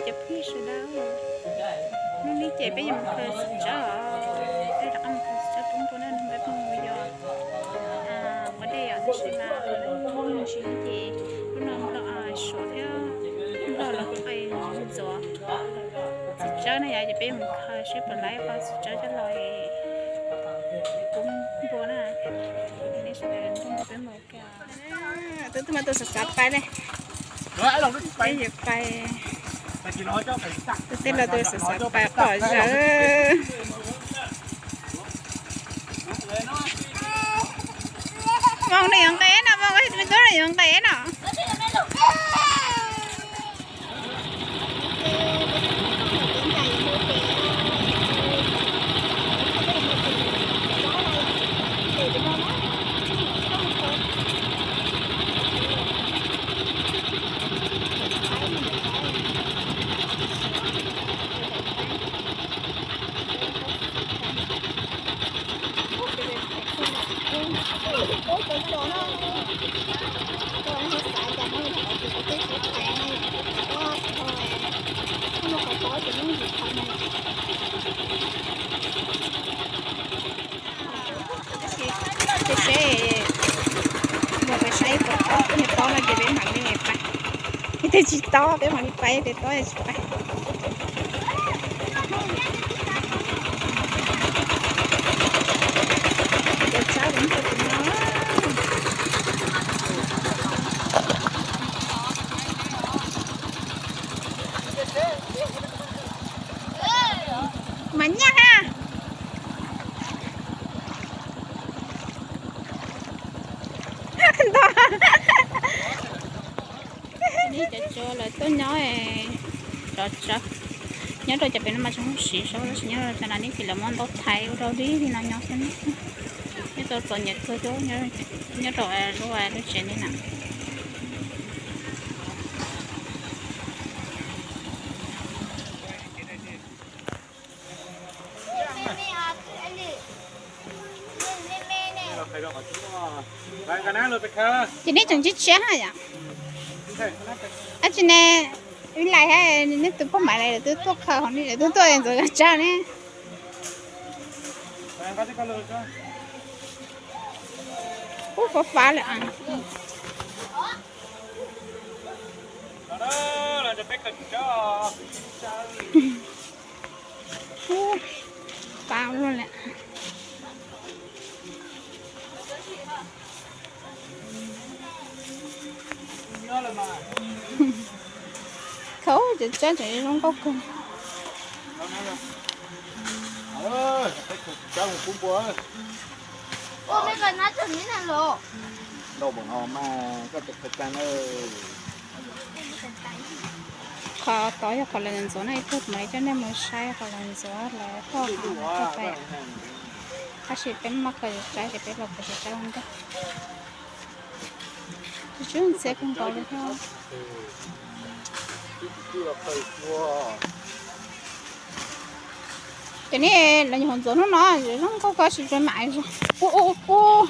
Cov phooj ywg sawv daws, hnub no ces peb yuav mus khaws xim tsawb os, peb rov qab mus khaws xim tsawb poob npua na, peb pheej mus yos ua dej os, tab sis mas lawv muaj me ntsis ces lub no nplog suav thiab nplog los kuj ntxuav xim tsawb na yom, ces peb mus khaws seb puas laib qhov xim tsawb coj los poob npua na. Nej sawv daws nrog peb mus. Tus twg mas tus xav xav pais ne, peb yuav pais. Tus twg los tus xav xav pais qom zawv. Moos nws yuav nqis no, Moos, me tub nws yuav nqis no. Ces seb, mus pais saib puas tob, yog tob no ces peb mam li pais, yog tias tsis tob peb mam li pais, yog tias tob tsis pais. Mas nyaj ha. Cov tsov lawv tuaj nyob, tsov tsawb nyob rau cov pem no mas tsis muaj siv saib, tab sis nyob rau cov no ne ces lawv muab ntaub thaiv ua rau dib li no nyob xwb. Nyob rau txom nyem kawg, nyob rau lub lub tsev li na. Ces nej tseem tsib tshiab ha yom? Ab tsis ne, ib lais ha, nej tus poj maiv lawv twb tuaj khaws hauv ne, lawv twb tuaj ntxuav tsawb ne. Ub, fav fav lawm. Ub, fav luaj lawm. Khaws, cov tsawb tseem zoo nkauj kawg. Qhov tod yog qhov lawv ntxuav na, ib pliag mam li coj nej mus saib qhov lawv ntxuav, lawv toj qhov lawv toj pais. Tab sis peb muab khaws tsawb ces peb los khaws tsawb ua ntej. Tsis tshua ntxhiab kawg nkaus li thiab. Cov ne lawv nyuam qhuav ntxuav hnub no zoo nkauj kawg, tsis tshua mam. Ub ub ub,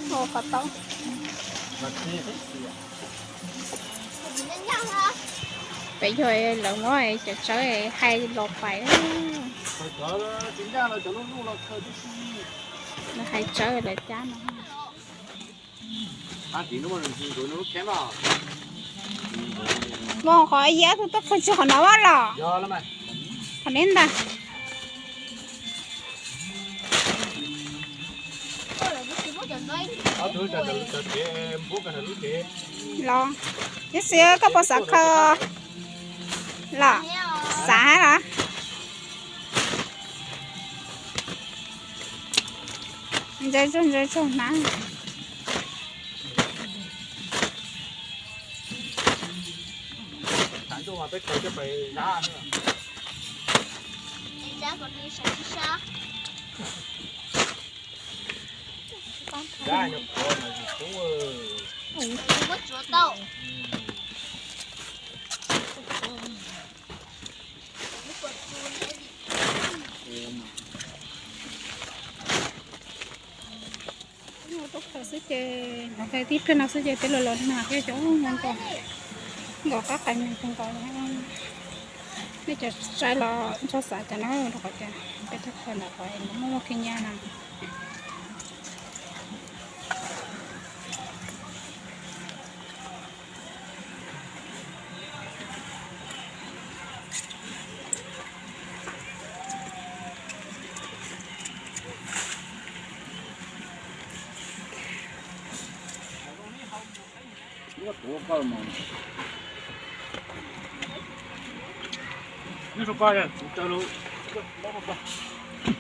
qhov tau. Pem yog lawv muab cov tsawb hais los pais. Lawv hais tsawb lawv cab no. Mus qhov ib yam twg tuaj khaws tsis qhov no los? Qhov neb ntag. Los, ib xwb koj puas xav khaws los? Xav los? Ntse tsaug, ntse tsaug na. Tuaj Thaum xwb ces hnov tias tib pliag no xwb ces peb los los nag thiab cov nkaus, nkaus qab qais nag kawg nkaus li. Nej cov saib los ntshe xav cas na, rau qhov tias peb thaj chaw ntawm qhov muaj muaj khib nyiab na.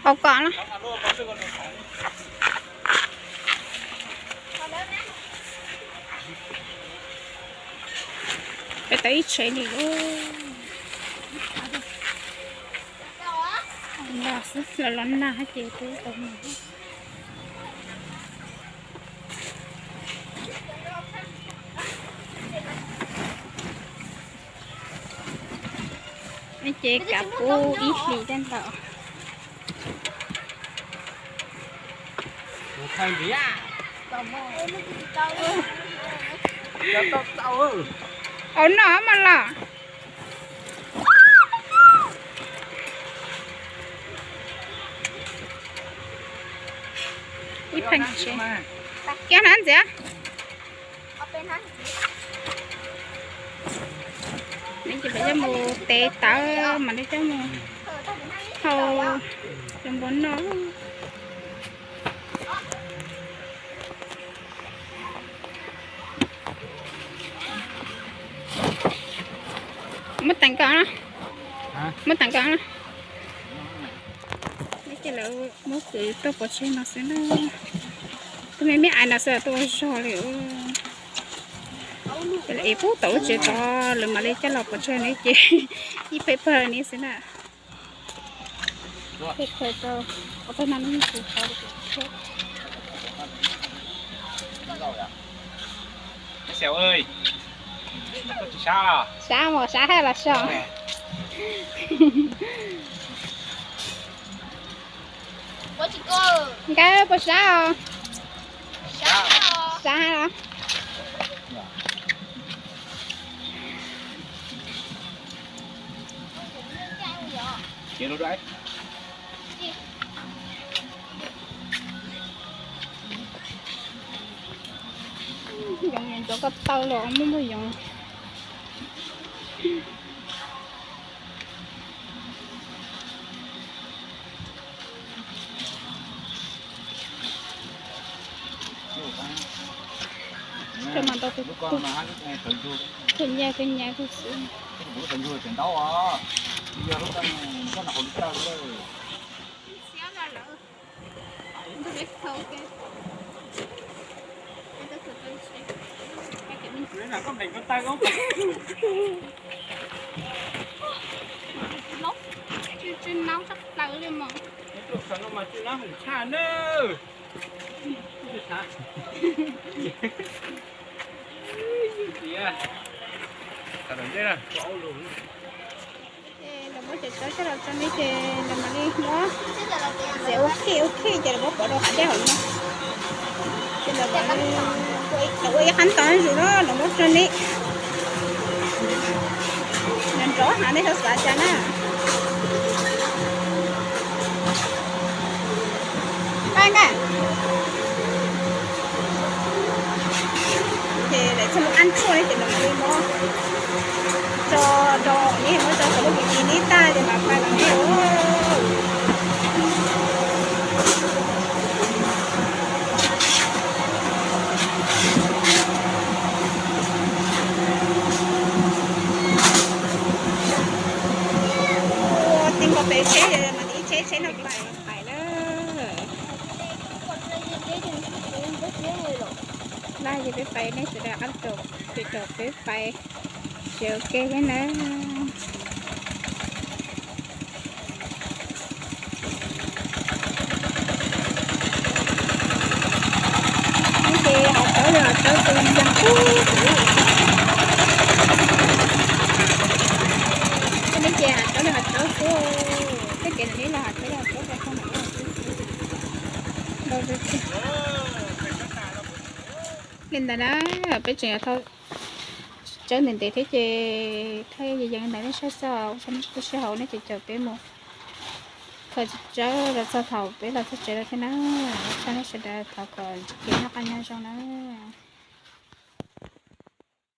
Hau kom na. Peb tau ib tsev li lawm xwb, los los nag ces peb tau mus. Ces kav pub ib hlis tej ntawd. Au no mas los. Ib pheej tsev. Kiab hnav ntxiv. Neb ces peb coj mus tev tawv mas neb coj mus hau rau npua noj. Muab teem kom na. Muab teem kom na. Neb ces lawv muab kwv tuaj pov tseg no xwb na. Tus me me ais no xwb tuaj ua zog li. Ces lawv ev pub tau lub tsev tod lawv mam li coj los pov tseg ne ces ib peb pawg ne xwb na. Sab mas sab hab los so. Nkawd puas sab os? Sab hab los? Yoov ncov ko taw los muaj muaj yoov. Kawg mas tau tus kawg nyab kawg nyab kawg xwb. Tsis nab tshaj plaws li mas. Tshaj na. Lawv muab cov tsob coj los tso neb ces lawv mam li muab txiav ua khij ua khij ces lawv muab pov rau qab dej hauv no. Ces lawv mam li, lawv ua ib qab ntau zuj zus na, lawv muab tso neb. Nrov nrov heev, nej txhob xav cas na. Pab na. Ces lawv txog lub qab tshuaj ne ces lawv mam li muab tso rau neb, muab tso rau lub vis vis neb tag ces mam pais los neb. Ua tib nkaus pem tsheb, mas ib tsheb tsheb no pais pais na. Laj ces peb pais, nej sawv daws qab caum, caum peb pais, sawv kev thiab na. Ces hav tsawb li hav tsawb tus ntseeg kub kub. Neb ces hav tsawb li hav tsawb xwb, tej kev ntawm neb los hav tsawb li hav tsawb, tau tau ntawm neb hav tsawb xwb. Ntau tiag tiag. Peb tseem yuav thau tsawb ntev ntev thiab ces thau yees yees ntawd nej saib xwb. Ua tsaug nej txhua tus sib haum, nej caum caum peb mus khaws tsawb rau txog thaum peb los txog tsev lawm thiab na. Ua tsaug nej sawv daws, thov kom ntsib kev noj qab nyob zoo na.